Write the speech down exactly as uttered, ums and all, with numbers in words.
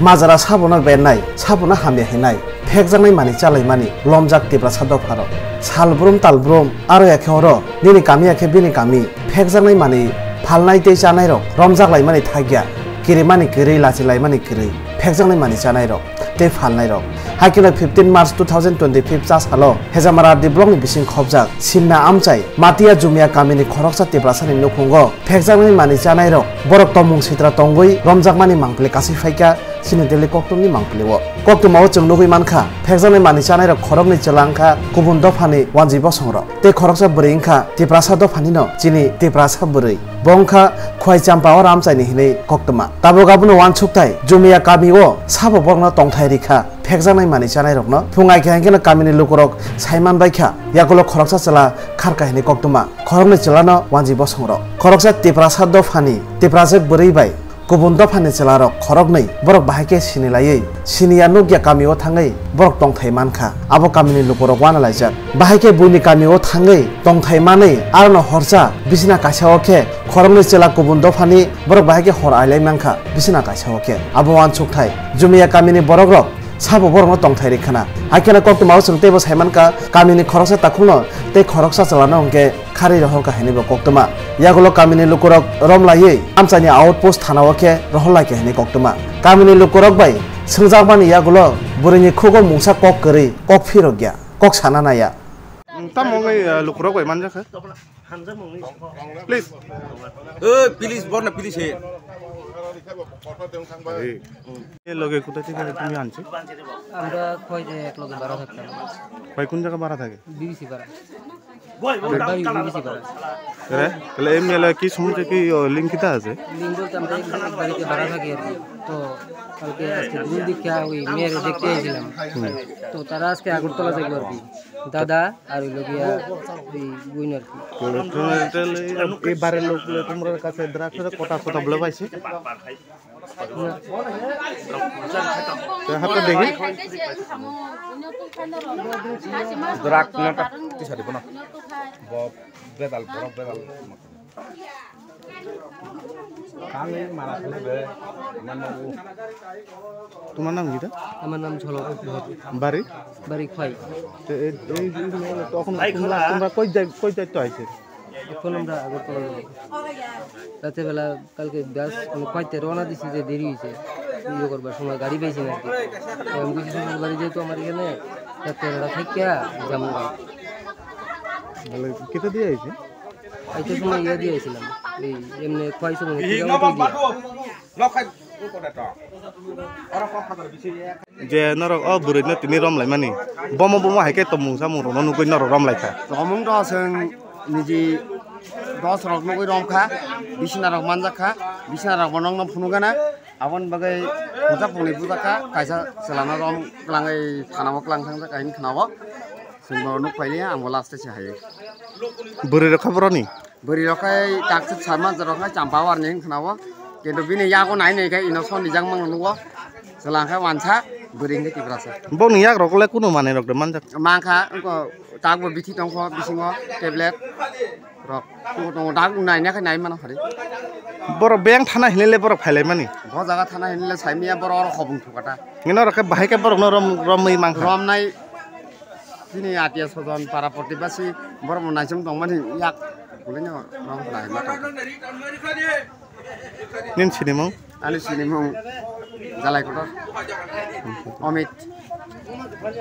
Majra sabono bernai, sabono hamya hinai, phekjaknai manwi chalaimani lomjak Tiprasa dopharok. Sal brum tal brum, aro ya khe oro, nini kami ya khe bini kami, phekjaknai manwi phalnai tei chanairok romjak laimani thakya, kirimani kwrwi, lachi laimani kwrwi, phekjaknai manwi chanairok tei phalnairok. Hai kheno fifteen March two thousand twenty-five cha salo Hejamara R D block ni bising khopjak Simna amchai Matia Jumia kamini khoroksa Tiprasani nukhungo phekjaknai manwi chanairok borok tongmung sitra tongwi romjakmani mangpili kasui phaikha chini Delhi koktwmni mangpilio. Koktwmao chwng nugwi mankha, phekjaknai manwi chanairok khoroknwi chwla wngkha kubun dophani wanjwi bosongrok tei khoroksa bwrwi wngkha Tiprasa dophanino chini Tiprasa bwrwi. Bo wngkha Khwai Champa o Ramchaini hinwi koktwma. Tabuk abono uansukthai Jumia kamio sabo borokno tongthai rikha phekjaknai manwi chanairokno. Phung ai khe hai kheno kamini lukurok saiman baikha, yagulo khoroksa chwla kharkha hinwi koktwma. Khoroknwi chwlano wanjwi bosongrok. Khoroksa Tiprasa dophani Tiprajwk bwrwi bai kubun dophani chwlarok khoroknwi borok bahai khe sini laiwi siniya nukya kamio thangwi borok tongthai mankha. Abo kamini lukurok uanalaijak. Bahai khe buini kamio thangwi tongthai manwi arono horsa bisina kaisao khe khoroknwi chwla kubun dophani borok bahai khe hor ailai mankha bisina kaisao khe. Abo uansukthai Jumia kamini borokrok sabo borokno tongthai rikha na. Hai kheno koktwmao chwng teibo saimankha, kamini khoroksa takhukno tei khoroksa chwlano hwnkhe kharwi rohorkha hinwi bo koktwma. Yagulo kamini lukurok romlaiwi amchaini outpost thanao khe rohorlaikha hinwi koktwma. Kamini lukurok bai swngjakmani yagulo bwrwini khugo mungsa kok kwrwi, kok phirokya, kok sana naiya. Tamo wngwi, eh, lukurok bai manjakha? Please. Oi, please, বল না, please, হে। এই, এই লগে কোথা থেকে তুমি আনছো? আমরা খোয়াইতে এক লগে ভাড়া থাকতাম। ভাই, কোন জায়গা ভাড়া থাকে? বিবিসি ভাড়া। ভাই, বিবিসি ভাড়া। এরে, তাহলে এই মেলা কি সমস্যা, কি, ও, লিঙ্ক কিতা আছে? লিঙ্ক বলতে আমরা এক, এক বাড়িতে ভাড়া থাকি আর কি। তো কালকে আজকে দুদিন দীক্ষা ওই মেয়েরে দেখতে এসেছিলাম। হুম। তো তারা আজকে আগরতলা যাইবো আর কি। দাদা আর হইলো গিয়া এই বোন আর কি। তো, তো, তাহলে এই বাড়ির লোক, তোমার কাছে দ্রাক্ষার কথা, কথা বলে পাইছে? না। তো, হাতটা দেখি। Drak na tak tisa di bono. Bo bedal, borok bedal. তোমার নাম কিতা? আমার নাম ঝলক। বাড়ি? বাড়ি খোয়াই। তো এই, এই, এই মেয়ে তখন তোমরা, তোমরা কই যাই-, কই যাইতে আইছে? এখন আমরা আগরতলা যাবো। রাতের বেলা কালকে বাস, মানে, খোয়াইতে রওনা দিছি যে দেরি হইছে। ইয়ে করবার সময় গাড়ি পাইছি না আর কি। তো আমি কিছু শ্বশুর বাড়ি যেহেতু আমার এখানে, রাত্রে বেলা থাকিয়া যাবো। তাহলে কিতা দিয়ে আইছে? আইতে সময় ইয়ে দিয়ে আইছিলাম, এই এমনি খোয়াইছে মনে হয়, কি জানো তো দিয়ে। Je norok o bwrwino tini romlaimani, bomo bomo hai khe tongmung samung rokno nugwi norok romlaikha. Tongmung to chwng niji dos rok nugwi romkha, bisina rok manjakha, bisina rok bo nokno phunukgana, aboni bagwi puja phunukgwi pujakha, kaisa chwlano rom kwlangwi thanao kwlang thangjak kaisa khwnao. Chwngno nuk phailiya, ang bo last se hai. Bwrwi rok kha boroni? Bwrwi rok khai tak se sama jorok khai champa warni wng khwnao. Kintu bini yago nai nai khai ino son rijak mangno nugo. Chwla khai wansa, bwrwi hwnkhe Tiprasa. Bokni yak rok le kunu manwi rok de manjak? Mankha, wngkha tak bo bithi tongkho bisingo tablet rok. Tongo, tongo, dak nai nai khai nai mano phari. Borok beng thana hinile borok phailaimani? Bo jaga thana hinile saimiya borok oro khobong thukata. Ngino rok khe bahai khe borokno rom-, romwi mankha? Romnai Chini atiya sojon para protibasi borok bo naichom tongmani yak kulino rong khlai ma tong. Nini sinimung? Ani sinimung Jalai Kotor. Amit.